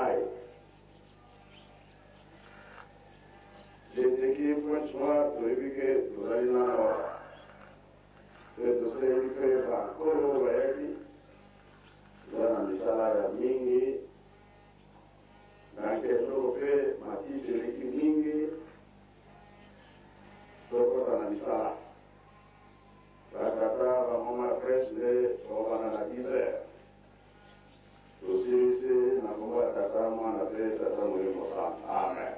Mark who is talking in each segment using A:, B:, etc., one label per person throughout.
A: mai. Jeteki Pointe Noire toyebi ke tozali nano awa mpe tosengi mpe bankolo bayaki toza na misala ya mingi na nkendoko mpe matiti eleki mingi tokota na misala. Batata bamama ya presse nde bakobanda na 10 heures. Tosilisi na nkombo ya Tata, Mwana mpe Tata Molimo Santu. Amen.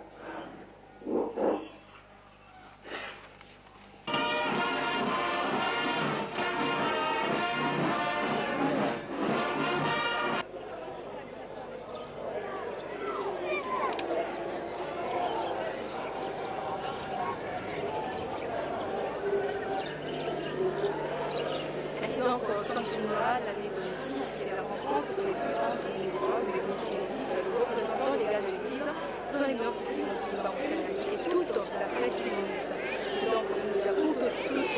B: Ainsi donc sanctionnera l'année 2006, c'est la rencontre prévue entre le numéro de l'église kimbanguiste, le représentant légal de l'église, son éminence Simon Kimbangu Kiangani et toute la presse kimbanguiste. C'est donc la toute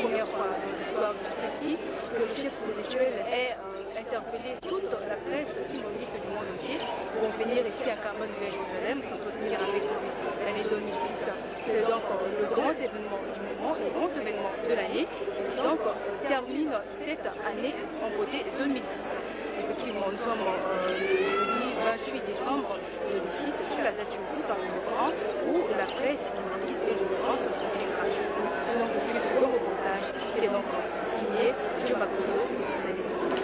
B: première fois dans l'histoire de la presse que le chef spirituel est interpellé toute la presse kimbanguiste du monde entier pour venir ici à Kamba Nouvelle Jérusalem s'entretenir avec lui l'année 2006. C'est donc le grand événement du moment, le grand événement de l'année qui donc termine cette année en beauté 2006. Effectivement, nous sommes le jeudi 28 décembre 2006, sur la date choisie par le moment où la presse kimbanguiste et le gouvernement s'entretiendra. Nous sommes donc suivre ce grand reportage qui est donc signé Joe Makozo, le 19 décembre.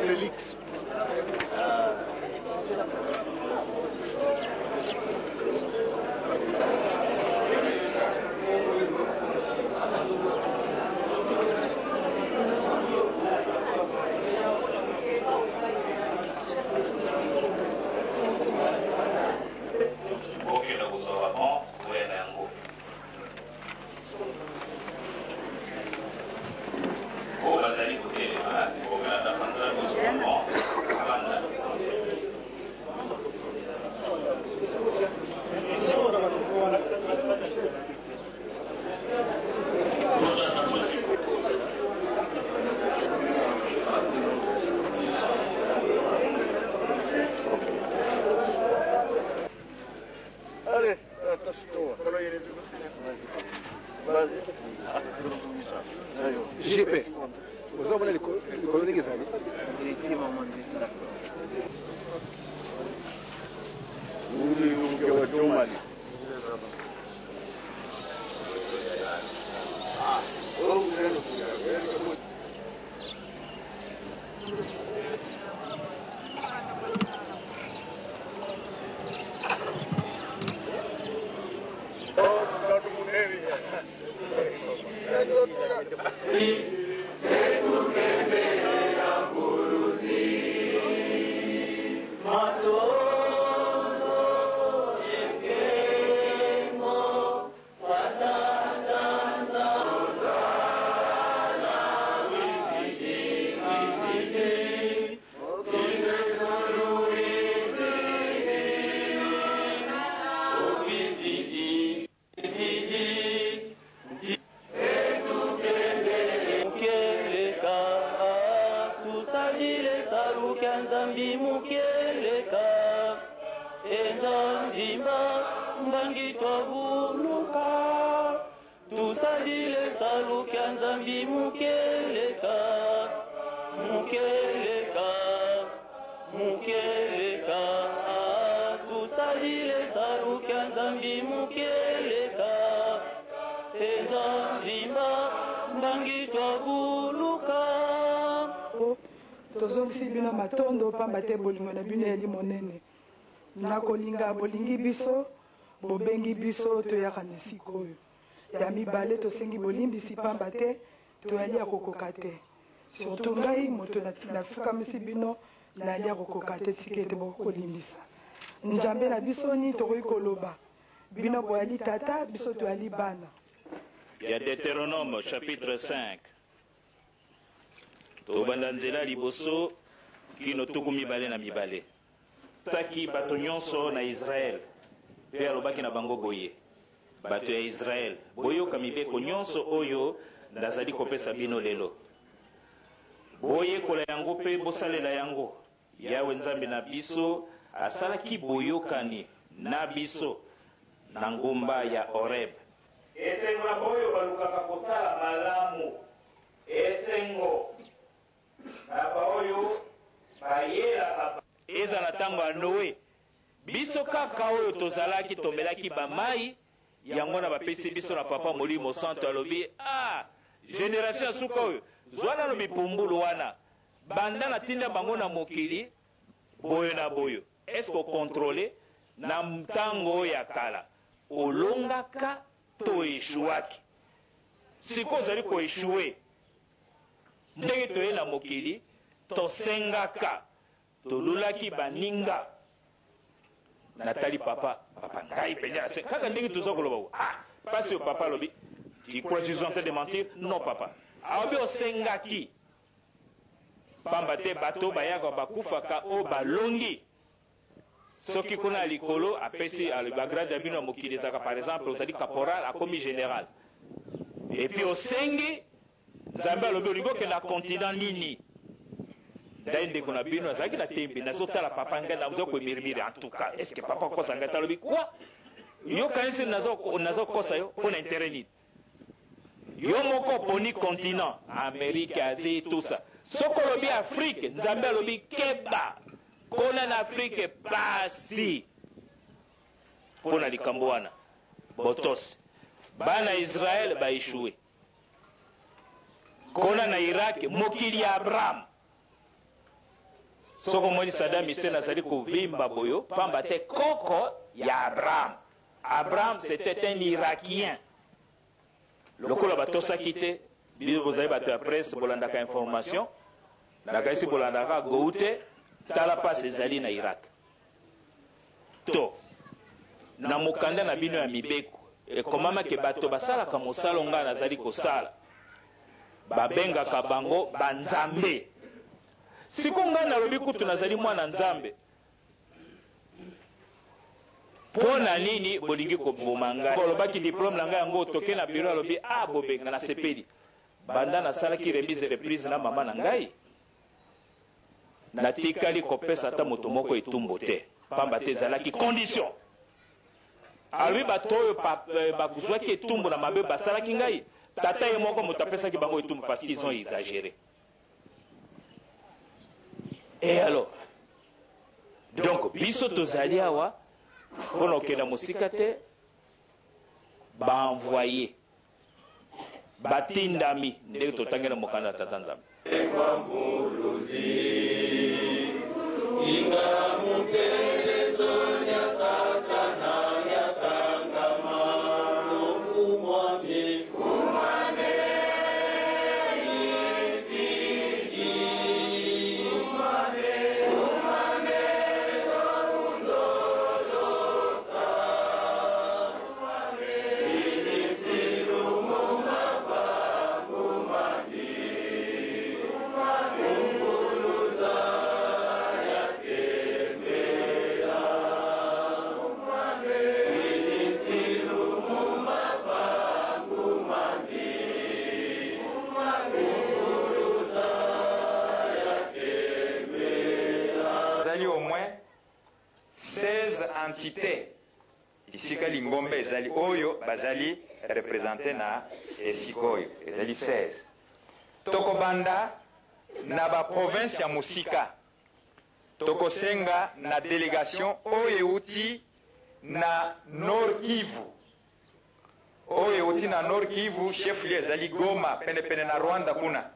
C: Félix.
D: Bokende kozwa ba bon boya na yango. Oyo bazali kotelema bokolanda panza bozwa bon banda.
C: Allez, attache-toi. Vas-y.
E: GP. ozomona likolo ndenge ezali.
C: Uli wa Jomali.
F: Mukeleka, tusalile saluka nzambi mukeleka, enzandimba mbangi twavuluka, tusalile saluka nzambi mukeleka, mukeleka, mukeleka, tusalile saluka nzambi mukeleka, enzandimba mbangi twavuluka.
G: Tozongisi bino matondo pamba te bolingo na bino eyali monene. Na kolinga bolingi biso, bobengi biso toyaka na esika oyo. Ya mibale, tosengi bolimbisi pamba te toyali ya kokoka te. Surtout ngai moto nafukamisi bino nayali ya kokoka te, tika ete bokoki kolimbisa. Njambe na biso, nini tokoki koloba? Bino boyali tata, biso toyali bana.
D: Ya Deuteronome chapitre 5 tobanda nzela liboso kino 22. Taki bato nyonso na Israele mpe alobaki na bango boye, Bato ya Israele, boyoka mibeko nyonso oyo nazali kopesa bino lelo. Boyekola yango mpe bosalela yango. Yawe Nzambe na biso asalaki boyokani na biso na ngomba ya Horeb. Esengo na baoyo balukaka kosala malamu, esengo na baoyo bayelaka. Ezala tango ya Noe, biso kaka oyo tozalaki tomelaki ba mayi, yango wana bapesi biso na Papa Molimo Santu alobi, ah generation ya suka oyo, zwa nano mipumbulu wana, banda natinda bango na mokili boyo na boyo, est ce que o controler na tango oyo ya kala olongaka to echouaki? Sikoyo ozali ko echouer. Ndenge toye na mokili, tosengaka, tolulaki baninga. Natali papa, papa ngai mpenza nase kaka ndenge toza koloba bo. Ah, pasi oyo papa alobi, tu crois je suis en train de mentir? Non papa. Alobi osengaki. Pamba te bato bayaka bakufaka oyo balongi. Soki kuna ya likolo apesi ba grade ya bino ya mokili ezalaka par exemple ozali caporal akomi general. Et puis osengi Nzambe alobi olingi okenda continent nini? Ndai ndeko na bino azalaki na tembe nazotala papa ngai naza komirmire en tout cas est ce que papa akosa ngai talobi quoi yo kanisi naza kokosa yo mpo na intérêt nini yo moko oponi continent Amérique Asie tout ça soki olobi Afrique Nzambe alobi keba kona na Afrique pasi mpo na likambo wana botosi bana Israël ba échoué Kona na Irak, mokili ya Abraham. Soko omoni Saddam Hussein azali kovimba boyo, pamba te koko ya Abraham. Abraham c'était un Irakien. Lokola batosaki te, bino bozali bato ya presse, bolandaka information, nakanisi bolandaka gou te, tala pasi ezali na Irak. To, na mokanda na bino ya mibeko, ekomama ke bato basalaka mosala oyo ngai nazali kosala, babengaka bango banzambe. Sikoyo ngai nalobi kutu nazali mwana Nzambe. Mpo na nini bolingi koboma ngai? Olobaki diplome na ngai yango, toke na biro, alobi, ah, bobenga, nasepeli. Banda nasalaki remise reprise na mama na ngai, Natikali kopesa ata moto moko etumbu te, pamba te ezalaki condition. Alobi bato oyo eh, bazuaki etumbu na mabe basalaki ngai, tata ye moko moto apesaki bango etumbu parce qu'ils ont exagéré. Et alors donc biso tozali awa mpo na kokenda mosika te, ba envoyer Batindami, ndenge totangi na mokanda ya Tata Nzambe.
H: Ezali au moins 16 entités Esika lingomba ezali oyo bazali represente na esika oyo ezali 16. Tokobanda na ba province ya mosika. Tokosenga na delegation oyo euti na Nord Kivu, oyo euti na Nord Kivu, chef lieu ezali Goma, penepene na Rwanda kuna.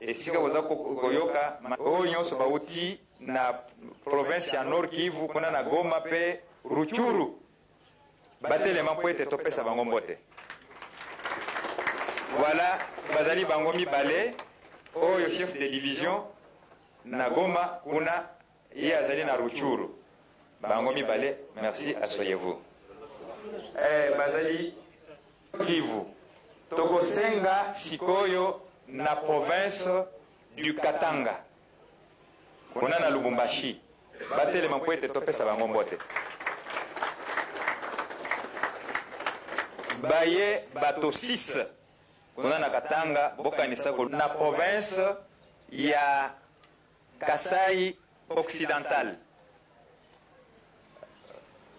H: Esika boza koyoka oyo nyonso bauti na province ya Nord Kivu kuna na Goma mpe Rutshuru batelema mpo ete topesa bango mbote. Voilà, bazali bango mibale oyo chef de division na Goma kuna ye azali na Rutshuru. Bango mibale, merci, asseyez-vous. Eh, bazali Kivu. Tokosenga sikoyo na province du Katanga kuna na Lubumbashi batelema mpo ete topesa bango mbote. Baye bato 6 kuna na Katanga bokanisa na province ya Kasai Occidental.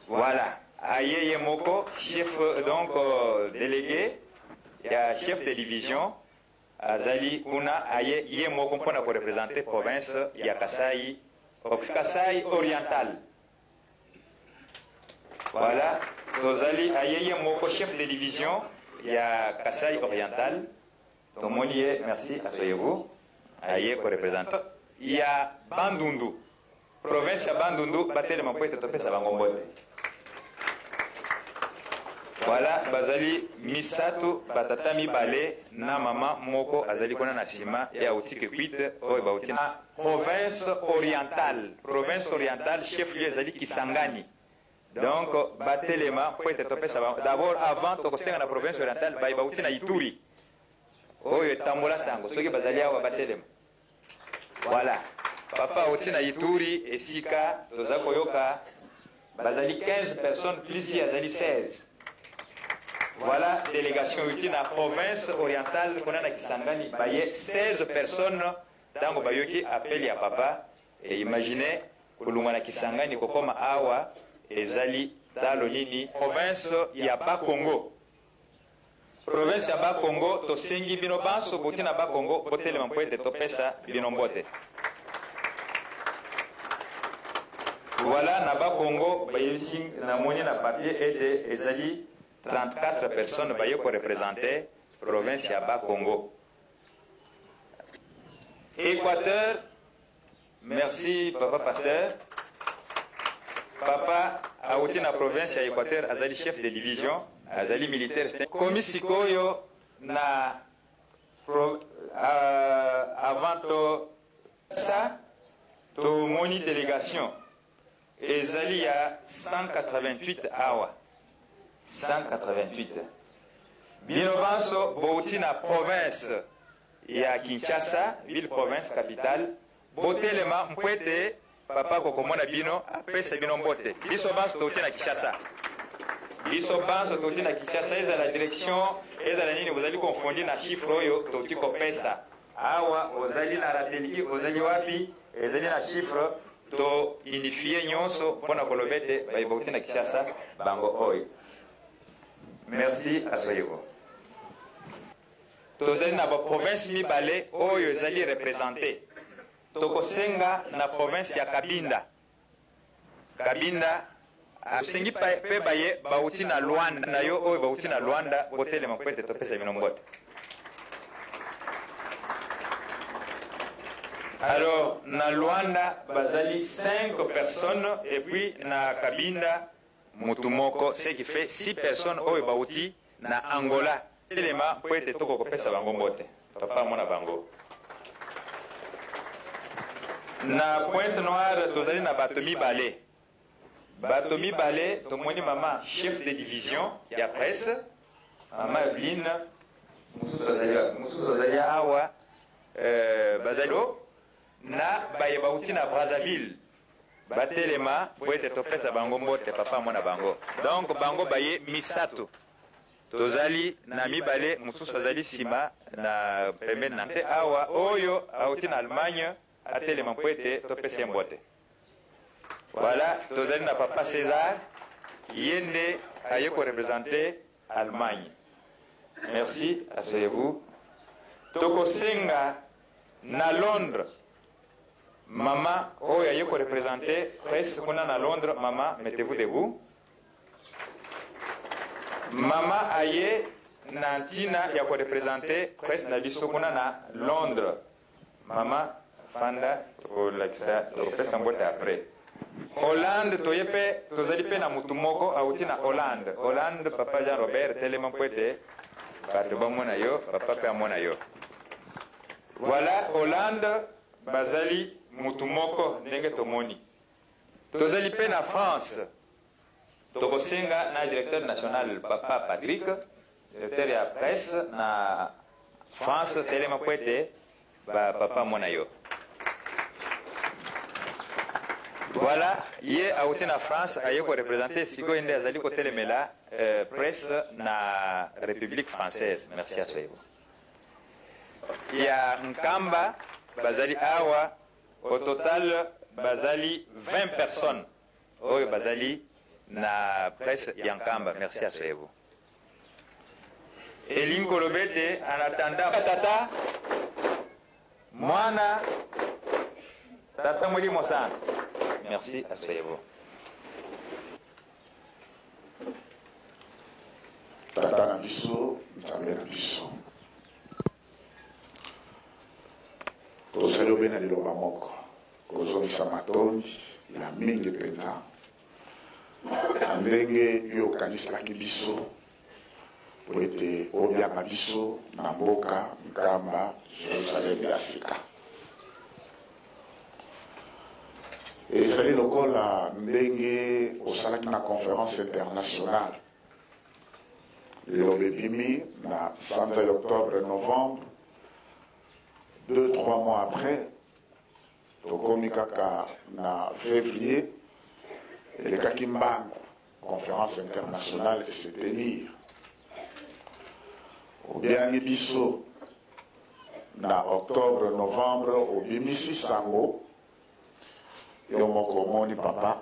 H: Voilà. Aye ye moko chef donc délégué ya chef de division azali kuna aye ye moko mpona korepresente province ya Kasai, Kasai Oriental. Voilà, tozali aye ye moko chef de division ya Kasai Oriental. Tomoni ye, merci, asseyez-vous. Aye korepresente ya Bandundu, province ya Bandundu, batelema mpo ete topesa bango mbote. Voilà, bazali misato, batata mibale na mama moko azali kuna na nsima ya auti Kikwit, oyo bauti na province orientale. Province orientale, chef lieu ezali Kisangani. Donc batelema mpo ete topesa bango d'abord avant tokosenga na province orientale baye bauti na Ituri oyo etambola sango soki bazali awa batelema. Voilà, papa auti na Ituri esika toza koyoka bazali 15 personnes plus ye azali 16. Voilà, délégation euti na province orientale kuna na Kisangani baye 16 personnes ntango bayoki appel ya papa. Et imaginez kolongwa na Kisangani kokoma awa ezali talo nini. Province ya Bakongo, province ya Bakongo, tosengi bino banso boti na Bakongo botelema mpo ete topesa bino mbote. Voilà, na Bakongo bayebisi namoni na papier ete ezali 34 personnes baye korepresente province ya Bakongo. Équateur, merci papa pasteur. Papa auti na province ya Équateur, azali chef de division, azali militaire. Komi sikoyo na avant to sa tomoni délégation ezali ya 188 awa 188 bino banso bouti na province ya Kinshasa, ville province capitale, botelema mpo ete papa kokomona bino apesa bino mbote. Biso banso touti na Kinshasa, biso banso touti na Kinshasa, ezala direction ezala nini, bozali confondi na chiffre oyo touti kopesa awa. Ozali na Rateliki, ozali wapi, ezali na chiffre to unifie nyonso mpona koloba ete baye bauti na Kinshasa bango oyo. Merci, asseyez-vous. Tozali na ba province mibale oyo ezali represente. Tokosenga na province ya Kabinda. Kabinda asengi pe baye bauti na Luanda, na yo oyo bauti na Luanda botelema mpo ete topesa bino mbote. Alors na Luanda bazali 5 personnes et puis na Kabinda mutu moko, ce qui fait 6 personnes oyo bauti na Angola. Telema mpo ete tokokopesa bango mbote. Papa amona bango. Na Pointe Noire tozali na bato mibale. Bato mibale tomoni mama chef de division ya presse, mama Evelyne, mosusu azali awa, bazali na baye bauti na Brazzaville. Batelema mpo ete topesa bango mbote, papa amona bango. Donc bango baye misato. Tozali na mibale mosusu azali nsima na pembeni na te awa oyo auti na Allemagne atelema mpo ete topesa ye mbote. Voilà, tozali na papa César, ye nde aye korepresente Allemagne. Merci, asseyez-vous. Tokosenga na Londres mama oyo aye korepresente presse kuna na Londres. Mama, mettez-vous debout. Mama aye na ntina ya korepresente presse na biso kuna na Londres. Mama fanda tokolakisa tokopesa mbote après. Hollande toye pe tozali pe na mutu moko awuti na Hollande. Hollande papa Jean Robert telema mpo ete bato bamona yo papa pe amona yo. Voilà Hollande bazali mutu moko ndenge tomoni. Tozali pe na France. Tokosenga na directeur national papa Patrick, directeur ya presse na France telema mpo ete ba papa amona yo. Voilà, ye awuti na France aye ko representer sikoyo nde azali kotelemela euh, presse na République française. Merci à vous. Ya Nkamba bazali awa au total bazali 20 personnes oyo bazali na presse ya Nkamba. Merci à vous. Elingi koloba ete en attendant tata mwana tata molimo santu. Merci, asseyez-vous.
A: Tata na biso, Nzambe na biso, tozali obe na liloba moko kozongisa matondi ya mingi mpenza na ndenge yo okaniselaki biso mpo ete obianga biso na mboka Nkamba, Jerusalem ya sika. Ezali lokola ndenge osalaki na conference internationale. Liloba ebimi na sanza ya octobre, novembre, 2, 3 mois après, tokomi kaka na février, elekaki mbangu, conference internationale se tenir. Obiangi biso na octobre, novembre, obimisi sango, yo moko omoni papa,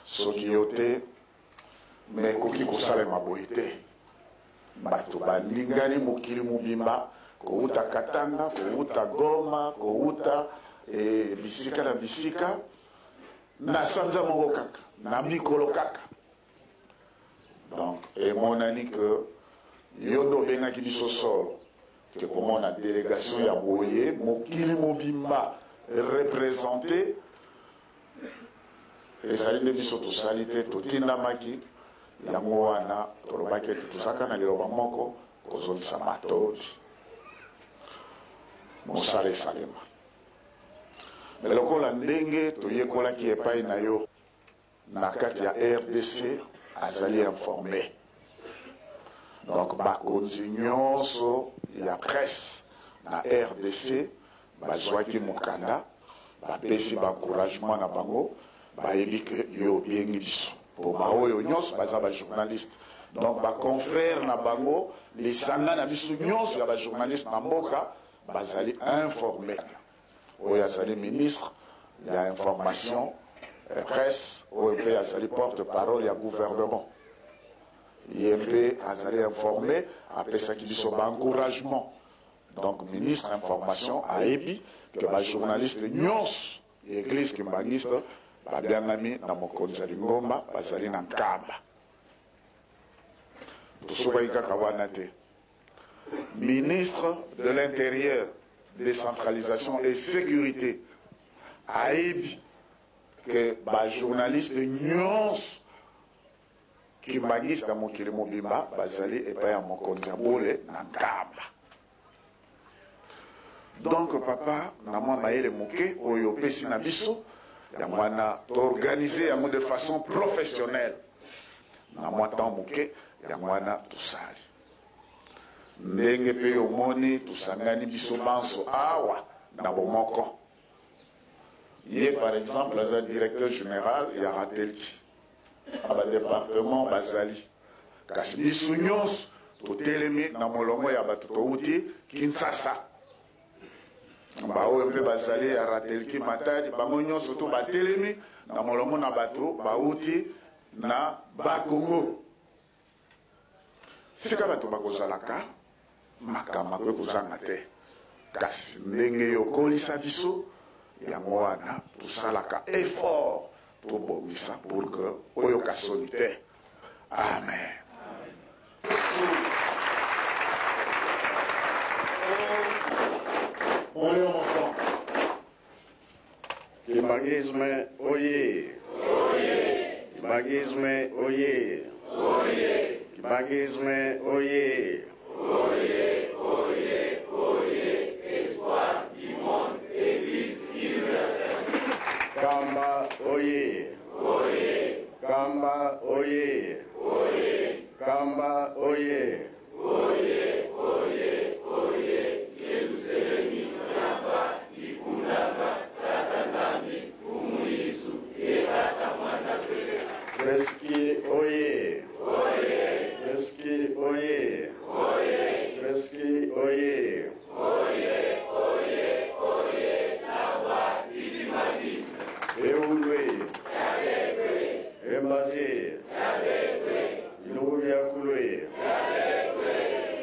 A: soki yo te, me ekoki kosalema boye te. Bato baningani mokili mobimba, kowuta Katanga, kowuta Goma, kowuta e, bisika na bisika, na sanza moko kaka, na mikolo kaka. Donc emonani que yo nde obengaki biso solo ke komona delegation ya boye mokili mobimba represente ezali nde biso tosali te, totindamaki. Yango wana tolobaki ete tozalaka na liloba moko kozongisa matondi, mosala esalema. Me lokola ndenge toyekolaki epai na yo na kati ya RDC azali informe, donc bakonzi nyonso ya presse na RDC bazwaki mokanda, bapesi ba encouragement na bango, bayebi ke yo obiengi biso po baoyo nyonso baza ba journaliste, donc ba confrères na bango, lisanga na biso nyonso ya ba journaliste na mboka bazali informe. Oyo azali ministre ya information presse, oyo mpe azali porte parole ya gouvernement, ye mpe azali informe, apesaki biso ba encouragement. Donc ministre information ayebi ke ba journaliste nyonso ya église kimbanguiste babiangami na mokonzi ya lingomba, bazali na Nkamba. Tosukaki kaka wana te. Ministre de l'Intérieur, décentralisation et sécurité ayebi ke ba journaliste nyonso kimbanguiste ya mokili mobimba bazali epai ya mokonzi ya bole na Nkamba. Donc papa, na mwa mayele moke oyo opesi na biso, yango wana toorganize yango de façon professionnelle na mwa temps moke, yango wana tosali ndenge mpe omoni tosangani biso banso awa na bomoko. Ye par exemple aza directeur général ya Ratelki, na ba département bazali, kasi biso nyonso totelemi na molongo ya bato touti Kinshasa. Baoyo mpe bazali ya Ratelki Matadi, bango nyonso to batelemi na molongo na bato bauti na Bakongo. Sika bato bakozalaka, makambo akoki kozanga te, kasi ndenge yo okolisa biso, yango wana tosalaka effort tobongisa pour que oyoka soni te. Amen.
C: Molimo Mosantu. Kimbanguisme oye! Kimbanguisme oye! Kimbanguisme oye! Kamba oye! Kamba oye! Kamba oye! Preski oye! Preski oye! Preski oye! Eulwe! Embaze! Biloko bya kulwe!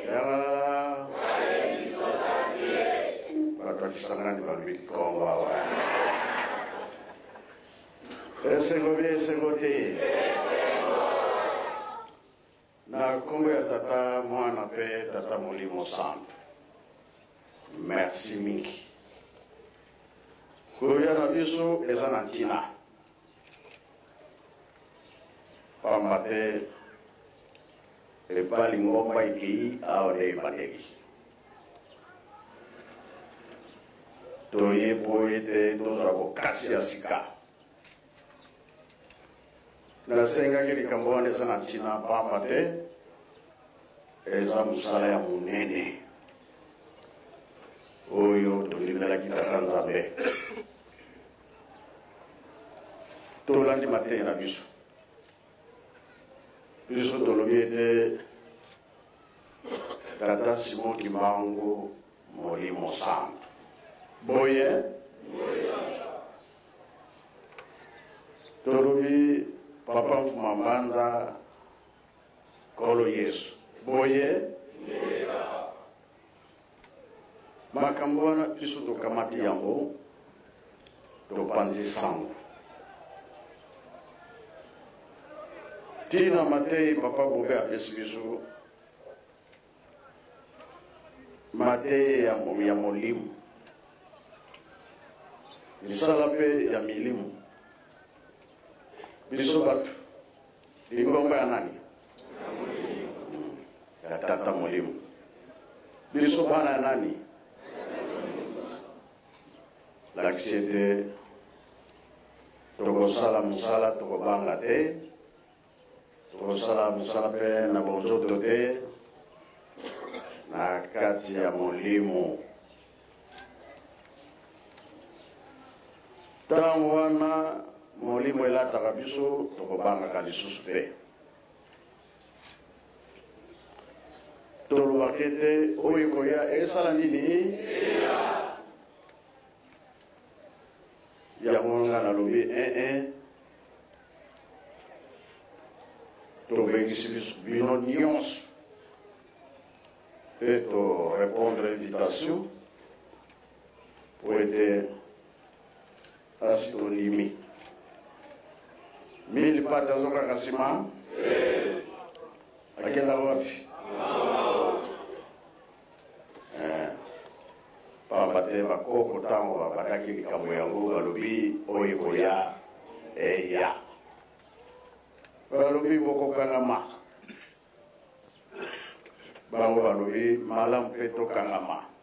C: Yangalala! Bato ya Kisangani balobi Kikongo awa. Esengo bie esengo te. Na nkombo ya Tata, Mwana mpe Tata Molimo Santu. Merci mingi. Koya na biso eza na ntina. Pamba te epa lingomba ekei awa nde ebandeli. Toye mpo ete tozwa bokasi ya sika. Nasengaki likambo wana eza na ntina pamba te eza mosala ya monene oyo tondimelaki Tata Nzambe. Tolandi mateya na biso. Biso tolobi ete Tata Simon Kimbangu Molimo Santu. Boye? Tolobi Papa Mfuma Mbanza Nkolo Yesu. Boye? Makambo wana biso tokamati yango topanzi sango. Tina mateyi Papa Bobe apesi biso mateyi ya, ya molimo misala mpe ya milimo biso bato lingomba ya nani ya tata molimo biso bana ya nani lakisi ete tokosala mosala tokobanga te tokosala mosala mpe na bonzoto te na kati ya molimo ntango wana molimo elataka biso tokobangaka lisusu te tolobaka ete oyo ekoya esala nini yango nga nalobi ee tobengisi biso bino nyonso mpe torépondre invitation mpo ete asi tondimi mili pate azokaka nsima akendaka wapi eh, pamba te bakoko ntango babandaki likambo yango balobi oyo ekoya eya balobi bokokangama bango balobi malamu mpe tokangama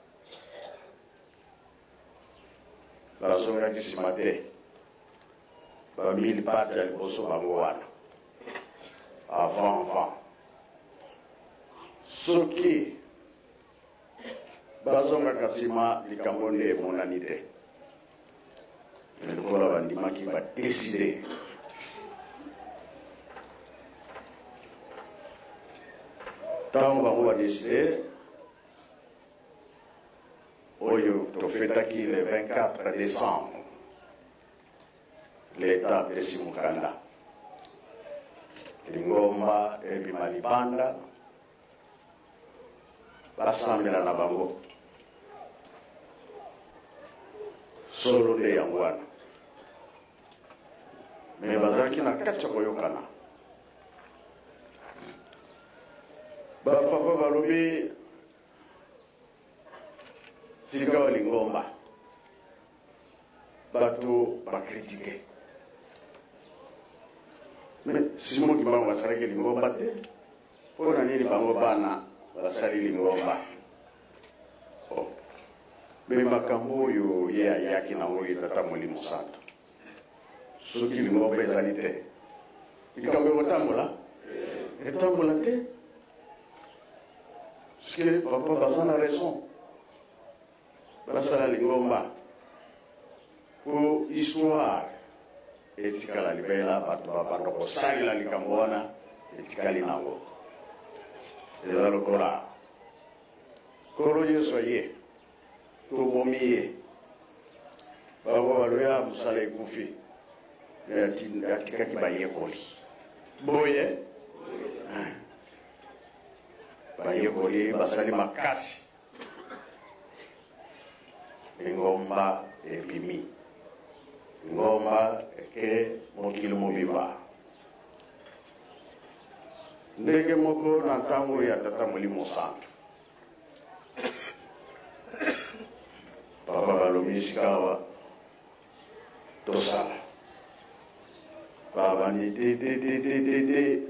C: Bazongaki nsima te. Ba mille pattes ya liboso bango wana. Avant avant. Soki bazongaka nsima likambo nde emonani te. Mais lokola bandimaki ba décider ntango bango ba décider oyo tofetaki le 24 décembre leta apesi mokanda lingomba ebima libanda basambela na bango solo nde yango wana me bazalaki na kati ya koyokana bapapa balobi sikawa lingomba. Bato bakritike. Mais Simon Kimbangu asalaki lingomba te. Mpo na nini bango bana basali lingomba? Oh. Me makambo oyo ye ayaki na yango ye Tata Molimo Santo. Soki lingomba ezali te, likambo ekotambola? Etambola te. Parce que papa baza na raison. Basala lingomba po histoire etikala libela, bato babanda kosalela likambo wana etikali nango. Eza lokola Nkolo Yesu aye, tobomi ye, bango balobi ah, mosala ekufi, atikaki bayekoli boye. Bayekoli basali makasi Lingomba ebimi. Lingomba eke mokili mobimba. Ndenge moko na ntango ya Tata Molimo Santu. Papa balobi sikawa tosala. Babandi te te te te te te.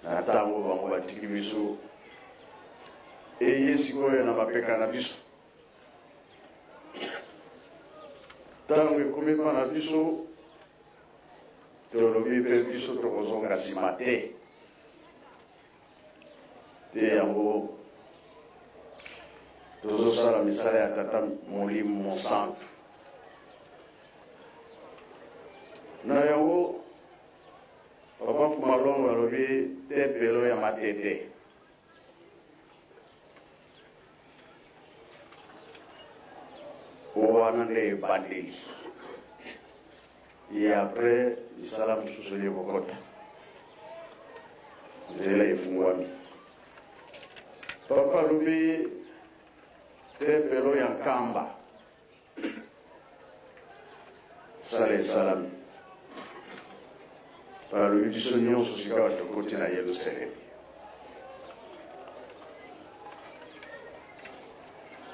C: Na ntango bango batiki biso, eye sikoyo na mapeka na biso. Ntango ekomi mpa na biso, tolobi mpe biso tokozonga nsima te. Te yango tozosala misala ya Tata Molimo Mosantu. Na yango Papa Fumalongo alobi tempelo ya Matete. Wana nde ebandeli. Et après misala mosusu eye kokota. Nzela efungwami. Papa alobi tempelo ya Nkamba. Sala esalami. Balobi biso nyonso sikawa tokoti na Yelusalemi.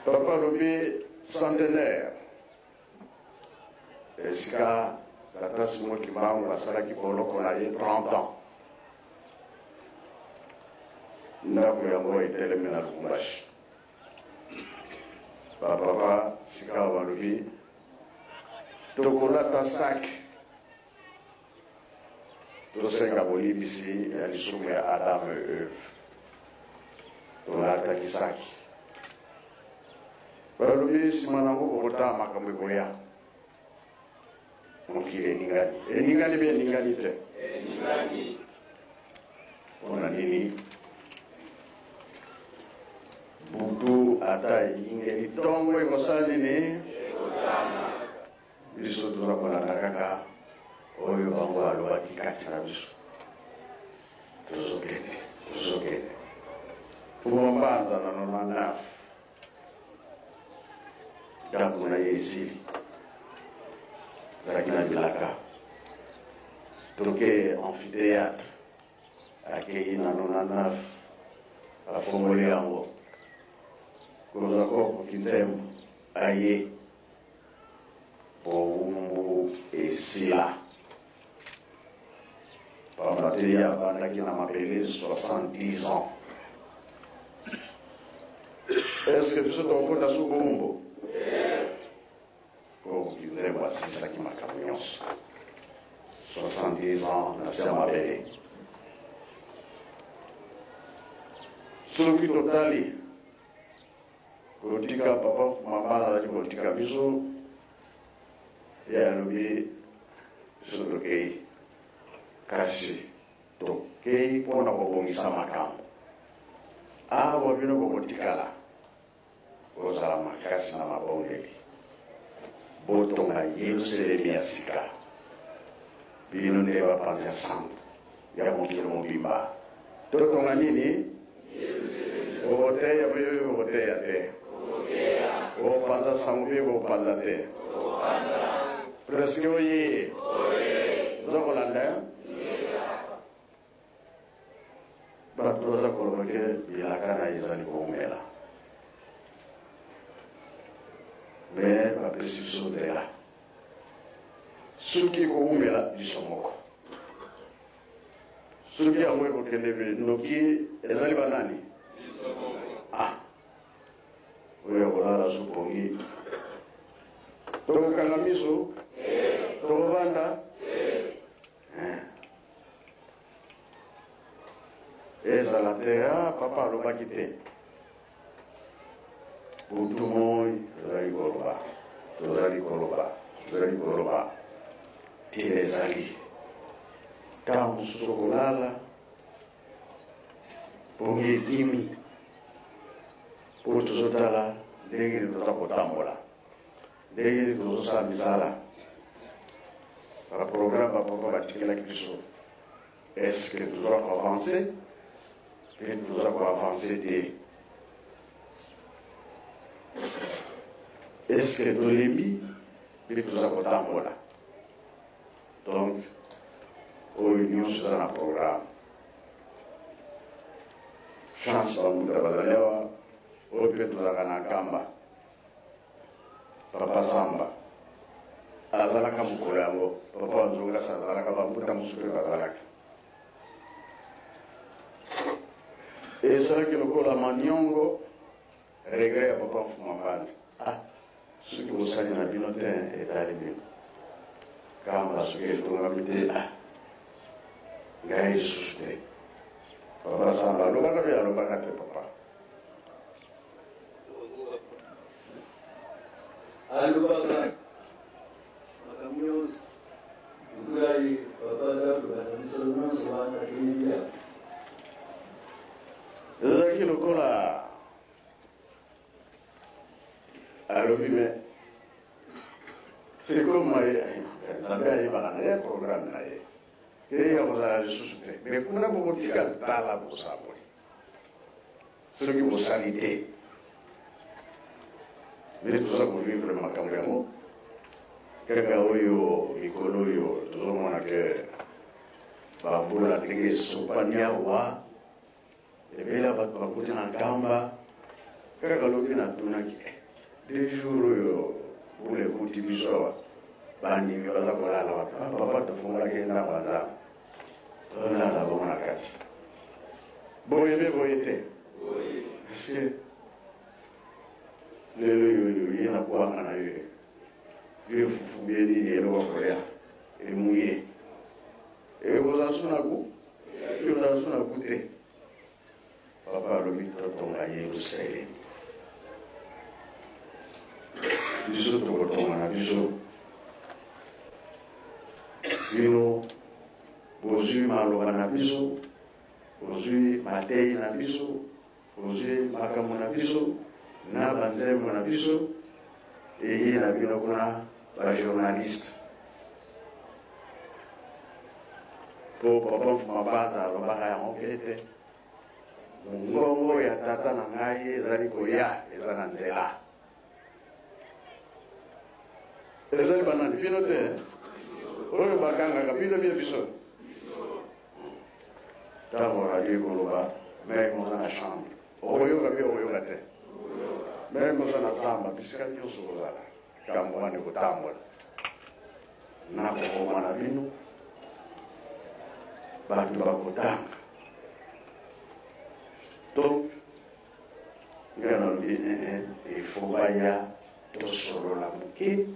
C: Papa alobi centenaire esika tata Simon Kimbangu asalaki boloko na ye 30 ans. Ndako yango etelemi na Lubumbashi. Ba papa sikawa balobi tokolata sac tosenga bolimbisi ya lisumu ya Adam et Eve. Tolataki saki. Balobi nsima na yango bokotala makambo ekoya. Mokili eningani. Eningani mpe eningani te. Mpo na nini? Butu ata eyingeli ntongo ekosala nini? Biso toza kolanda kaka oyo bango balobaki kati na biso. Tozokende, tozokende. Fuma Mbanza na 99 ndako na ye esili, azalaki na bilaka toke amphithéâtre, akei na 99 afongoli yango kozwa kopo kinzembo aye bowumbu esila pamba te ye abandaki na mabele 70 ans. Est-ce que biso tokokota su bowumbu? Po kinzembo asilisaki makambo nyonso 70 ans na se ya mabele. Soki totali kotika papa mama azalaki kotika biso, ye alobi biso tokei, kasi tokei mpo na kobongisa makambo awa, bino bokotikala kozala makasi na mabondeli, botonga Yerusalemi ya sika, bino nde bapanzi ya sango ya mokili mobimba. Totonga nini? Bokoteya mpe bokoteya te, bokopanza sango mpe bokopanza te. Presque oye oza kolanda bato baza koloba ke bilaka na ye ezali koumela. Apesi biso nzela. Soki ekowumela, biso moko. Soki yango ekokende noki, ezali banani? Ah, oyo akolala sopongi. Tokokanga miso, tokobanda. Ezala te, ah, papa alobaki te. Butu moi tozali koloba, tozali koloba, tozali koloba. Ntina ezali ntango mosusu okolala pongi ekimi mpo tozotala ndenge nini toza kotambola, ndenge nini tozosala misala, baprogramme bapapa batikelaki biso. Est ce que toza koavance mpe toza koavance te? Est ce que tolembi mpe toza kotambola? Donc oyo nyonso eza na programme. Chance bambuta bazali awa, oyo mpe tozalaka na Nkamba. Papa Samba azalaka mokolo yango, papa wa Nzongasa azalaka, bambuta mosusu mpe bazalaka. Ezalaki lokola maniongo, regret ya papa Mfuma Mbanza. Ah, soki bosali na bino te, etali bino. Kamba soki etongami te, ah, ngai lisusu te. Papa Samba alobaka mpe alobaka te papa.
I: Alobaka makambo nyonso lokola ye papa aza koloba na biso nyonso wana, toyebi yango.
C: Ezalaki lokola alobi, mais c'est comme Nzambe ayebaka na ye programme na ye ye ya kozala lisusu te, mais kuna bokotika tala bokosala boye soki bosali te. Nde toza kovivre makambo yango kaka oyo mikolo oyo, tozomona ke bambula ndenge esopani awa, ebele ya bato bakuti na Nkamba. Kaka lobi natunaki, 2 jours oyo mbula ekuti biso awa, bandimi baza kolala wapi? Ah, papa, tofungolaki ndako ya Nzambe, tolala bongo na kati. Boye mpe boye te, parce que lelo oyo ye na kwanga na yo, yo efufu bie nini, eloko kolia emuye, ekozala so na ku, ekozala so na ku te. Papa alobi totonga Yerusalemi, biso tokotonga na biso. Bino bozwi maloba na biso, bozwi matei na biso, bozwi makambo na biso na banzembo na biso, eye na bino kuna bajournaliste. Mpo papa Mfuma Mbanza alobaka yango mpe ete mongongo ya tata na ngai ezali koya, eza na nzela. Ezali banani? Bino te oyo bagangaka, bino bie biso. Ntango radio ekoloba, même oza na chambre okoyoka, mpe okoyoka te, même oza na zamba, bisika nyonso kozala, ntango wana ekotambola na kokoma na bino, bato bakotanga. Donc ngai nalobi, il faut baya tosolola moke,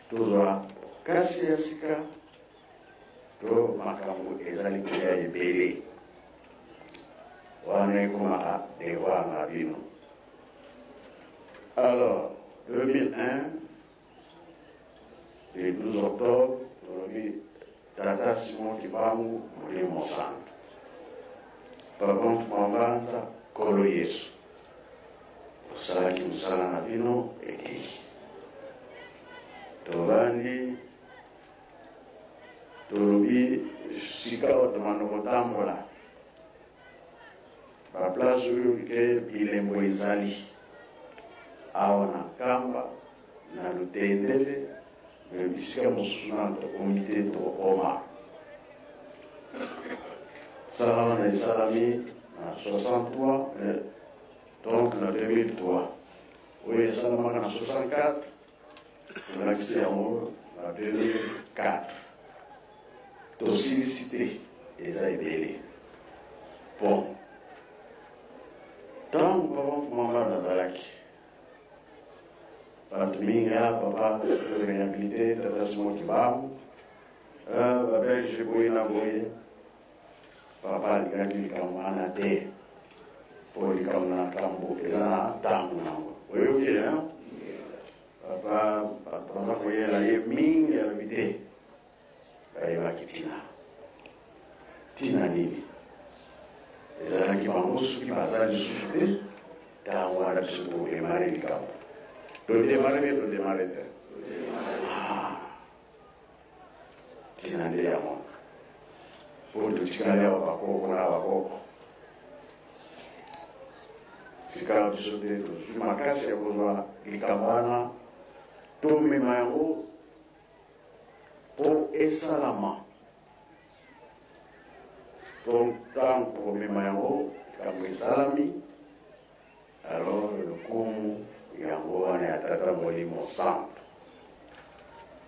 C: tozwa kasi ya sika to makambo ezali koya ebele wana, ekomaka devoir na bino. Alors 2001, le 12 octobre, tolobi tata Simon Kimbangu Molimo Santo, papa Mfuma Mbanza, Nkolo Yesu, osalaki mosala na bino ekei. Tobandi, tolobi sika oyo tobanda kotambola, baplace oyo ke bilembo ezali awa na Nkamba na Lutendele, mais bisika mosusu nano tokomi te, tokokoma. Sala wana esalami na 63, donc na 2003 oyo esalamaka na 64. Tolakisi yango na 2004, tosilisi te, eza ebele. Bon, ntango papa Mfuma Mbanza azalaki, bato mingi a papa réhabilité tata Simon Kimbangu, babelge boye na boye. Papa alingaki likambo wana te, mpo likambo na likambo eza na ntango nango. Oyoki hein? Papa, bato baza koyela ye mingi, alobi te, bayebaki ntina. Ntina nini? Ezalaki bango soki baza lisusu te, ntango wana biso tokodemare likambo. Todemare mpe todemare te. Ntina nde yango mpo totikali awa bakoko na bakoko. Sika biso nde tozwi makasi ya kozwa likambo wana, tomema yango mpo esalama. Donc ntango tokomema yango, likambo esalami, alors lokumu yango wana ya Tata Molimo Santu,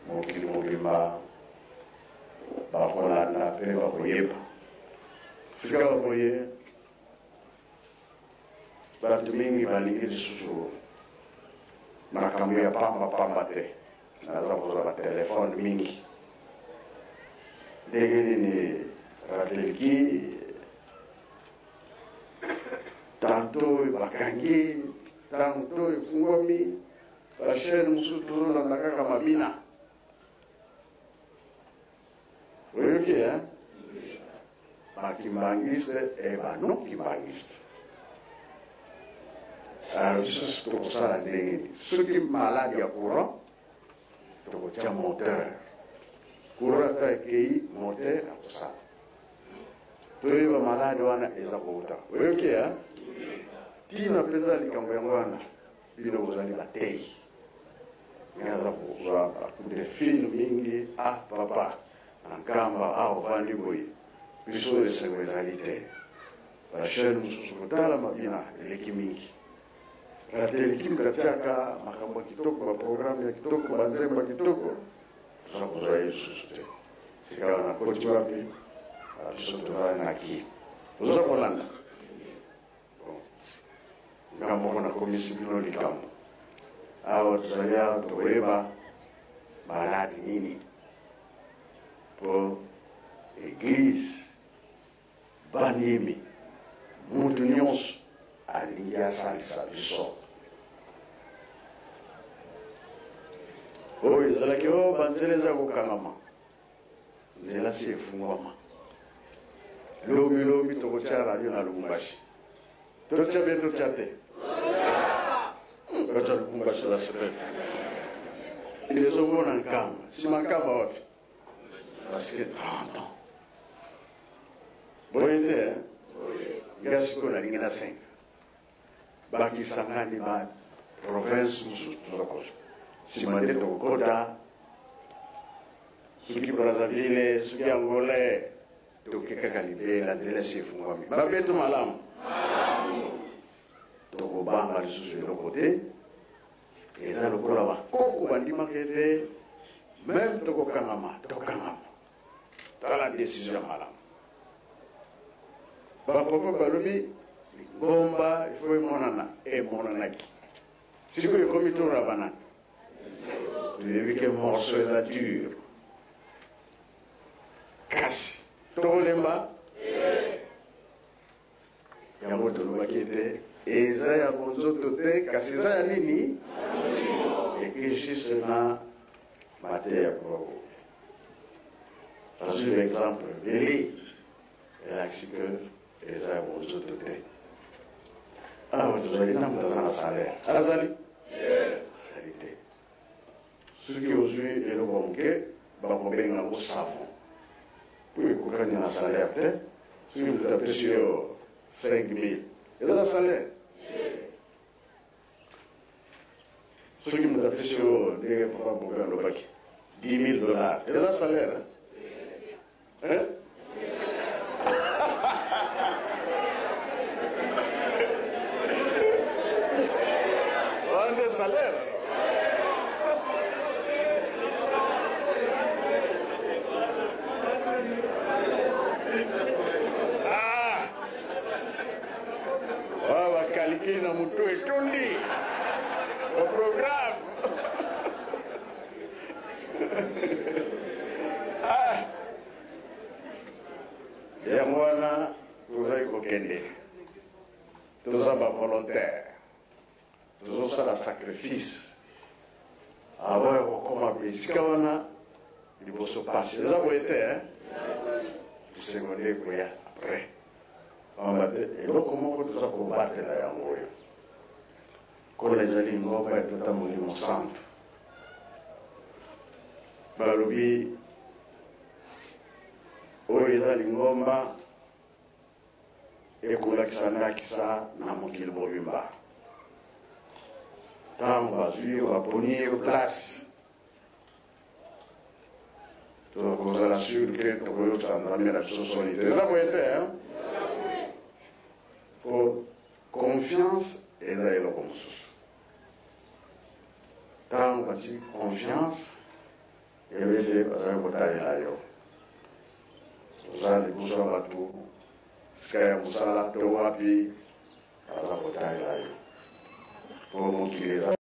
C: mokili mobimba bakolanda mpe bakoyeba. Sika boye bato mingi balingi lisusu makambo ya pamba pamba te. Naza kozwa batelefone mingi, ndenge nini ratelki tanto bakangi, tanto efungwami, bachaine mosusu tozolanda kaka mabina. Oyoki hein? Bakimbangiste e bano kimbangiste. Alors biso tokosala ndenge nini? Soki maladi ya courant, tokotia moteur. Courant ata ekei, moteur akosala. Toyeba maladi wana eza kouta. Oyoki hein? Ntina mpenza likambo yango wana, bino bozali bateyi. Ngai naza kozwa ba coup de fil mingi, ah papa, na Nkamba awa ovandi boye, biso esengo ezali te. Ba chaîne mosusu kotala mabina eleki mingi. Rateliki moto atiaka makambo ya kitoko, ba programme ya kitoko, ba nzembo ya kitoko, toza kozwa ye lisusu te. Sika wana nakoti wapi? Biso tozali na ki. Oza kolanda? Bon, nga moko nakomisi bino likambo. Awa tozali awa, tokoyeba maladi nini po eglise bandimi mutu nyonso alingi asalisa biso. Oyo ezalaki oyo banzela eza kokangama, nzela si efungwama. Lobi lobi tokotia radio na Lubumbashi. Totia be totia te? Totia Lubumbashi la semaine. Ezomona Nkamba, nsima Nkamba wapi? Parce que 30 ans. Boye te, hein? Nga sikoyo nalingi nasenga bakisangani ba province mosusu toza kozwa nsima nde tokokota soki Brazzaville, soki Angola, toke kaka libela. Nzela esi efungwami, babeto malamu, tokobanga lisusu eloko te. Eza lokola bakoko bandimaka ete meme tokokangama, tokangama. Tala decision ya malamu. Bapapa balobi lingomba ifo emonana, emonanaki. Sikoyo ekomi toro ya banani? Toyebi ke morceau eza dur, kasi tokolemba yango. Tolobaki ete eza ya bonzoto te, kasi eza ya nini? Eke juste na mateya papa. Nazwi l'exemple ebele, elakisi ke eza ya bonzoto te. Awa tozali na moto aza na salaire, azali azali te. Soki ozwi eloko ya moke, bakobenga yango savon mpo ekokani na salaire te. Soki moto apesi yo 5000, eza salaire? Soki moto apesi yo, ndenge papa Bobe alobaki, 10 000 dollars, eza salaire, hein? Wana nde salaire. Bacalcul na motu etondi baprogramme. Ah. Yango wana tozali kokende, toza bavolontaire, tozosala sacrifice avant ya kokoma esika wana. Liboso pasi eza boye te, bisengo nde ekoya après. Pamba te eloko moko toza kobatela yango oyo kola ezali ngomba ya Tata Molimo Santu. Balobi oyo eza lingomba ekolakisa ndakisa na mokili mobimba. Ntango bazwi yo, baponi yo place, tokozala sur ke tokoyokisa Nzambe na biso soni te. Eza boye te, po confiance eza eloko mosusu. Ntango bati confiance, eyebi ete bazali kotalela yo, oza liboso ya bato, sika ya mosala to wapi, baza kotalela yo, po mokili eza.